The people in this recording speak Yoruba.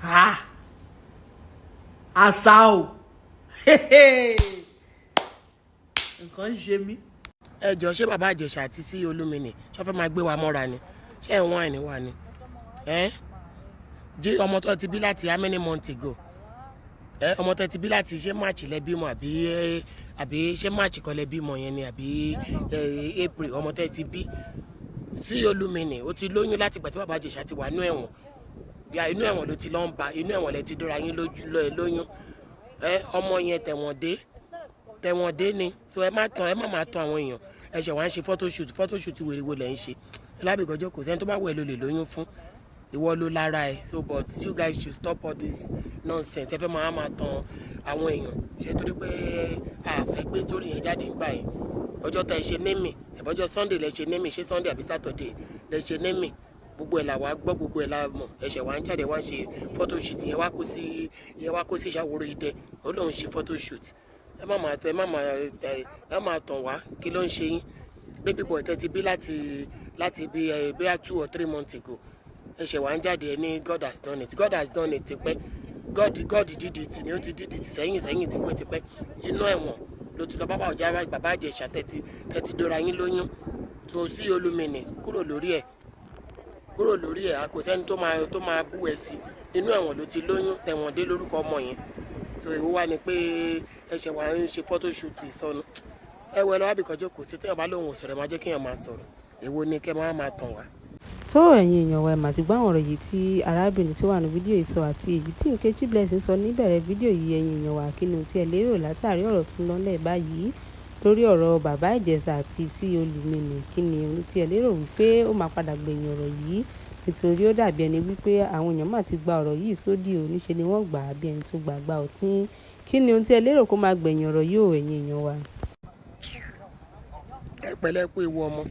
Ah, àṣà o, nǹkan ń ṣe mí. Ẹ jọ, ṣé Bàbá Ìjẹ̀ṣà àti sí Olúmìnì ṣé fẹ́ máa gbé wa mọ́ra ni? Ṣé ẹ̀ wọ́n àìní wa ni? Ẹ jí ọmọ tó ti bí láti how many months ago? Ẹ ọmọ tó ti bí láti, ṣé March lẹ bímọ àbí ṣé March kọ́ lẹ bímọ yẹn ni, àbí April? Ọmọ tó ti bí sí Olúmìnì, ó ti lóyún láti ìgbà tí Bàbá Ìjẹ̀ṣà ti wà nú ẹ̀wọ̀n. Ya inú ẹ̀wọ̀n ló ti lọ ń ba, inú ẹ̀wọ̀n lẹ ti dóra yín lójú lóyún. Ẹ ọmọ yẹn tẹ̀wọ̀n dé, tẹ̀wọ̀n dé ni. So ẹ má tàn, ẹ má máa tàn àwọn èèyàn. Ẹ ṣẹ̀ wá ń ṣe photoshoot. Photoshoot wèrè wo lẹ̀ ń ṣe? Ẹ lábìkọjọ́, kò sẹ́ni tó bá wẹ̀ ló lè lóyún fún, ìwọ ló lára ẹ. So, but you guys should stop all this nonsense. Ẹ fẹ́ máa tàn àwọn èèyàn ṣe torí pé a fẹ́ gbé story yẹn jáde ńgbà yẹn. Ọjọ́ tá ẹ ṣe naming, ẹ̀bọ́jọ́ Sunday lẹ ṣe naming, ṣé Sunday àbí Saturday lẹ ṣe naming? Gbogbo ẹ̀ là wá gbọ́, gbogbo ẹ̀ la mọ̀. Ẹ̀ṣẹ̀ wá ń jáde, wá ń ṣe photoshoot yẹn, wá kó sí yẹn, wá kó sí ìṣàwòrò ìdẹ, ó lóun ṣe photoshoot. Ẹ má máa tẹ, ẹ má máa ẹ má máa tàn wá. Kí ló ń ṣe yín? Baby boy tẹ́ ti bí láti bí ẹ bóyá 2 or 3 months ago, ẹ̀ṣẹ̀ wá ń jáde, ẹ ní God has done it. God has done it tipẹ́. God did it ni, ó ti did it sẹ́yìn sẹ́yìn, tipẹ́ tipẹ́. Inú ẹ̀wọ̀n ló ti lọ bàbá ọjà Bàbá Ìjẹ̀ṣà tẹ́tí dóra yín lóyún tó sí Olúmìnì. Kúrò lórí ẹ̀, kúrò lórí ẹ̀. Kò sẹ́ni tó máa bú ẹ sí. Inú ẹ̀wọ̀n ló ti lóyún, tẹ̀wọ̀n dé lórúkọ ọmọ yẹn. So ìwọ wá ni pé ẹ̀ṣẹ̀ wà ń ṣe photoshoot ìsọnù. Ẹ wẹ lọ́wọ́ àbíkọ́jọ́ kò sí. Téèyàn bá lóun ò sọ̀rọ̀, ẹ máa jẹ́ kéèyàn máa sọ̀rọ̀. Èwo ni kẹ́ máa máa tàn wá? Tó ẹ̀yin èèyàn wa, ẹ̀ mà ti gbọ́ àwọn ọ̀rọ̀ yìí tí arábìnrin tí ó wà ní fídíò yìí sọ àti èyí tí Nkechi Blessing sọ níbẹ̀rẹ̀ fídíò yìí. Ẹ̀yin èèyàn wa, kí ni ohun tí ẹ lérò látàrí ọ̀rọ̀ tó ń lọ lẹ̀ báyìí lórí ọ̀rọ̀ Bàbá Ìjẹ̀ṣà àti sí Olúmìnì? Kí ni ohun tí ẹ lérò wípé ó máa padà gbẹ̀yìn ọ̀rọ̀ yìí? Nítorí ó dàbí ẹni wípé àwọn èèyàn máa ti gba ọ̀rọ̀ yìí sódì o, níṣe ni wọ́n gbà á bí ẹni tó gbàgbà ọtí. Kí ni ohun tí ẹ lérò kó máa gbẹ̀yìn ọ̀rọ̀ yìí o, ẹ̀yin èèyàn wa? Ẹ pẹ̀lẹ́, kú ewu ọmọ.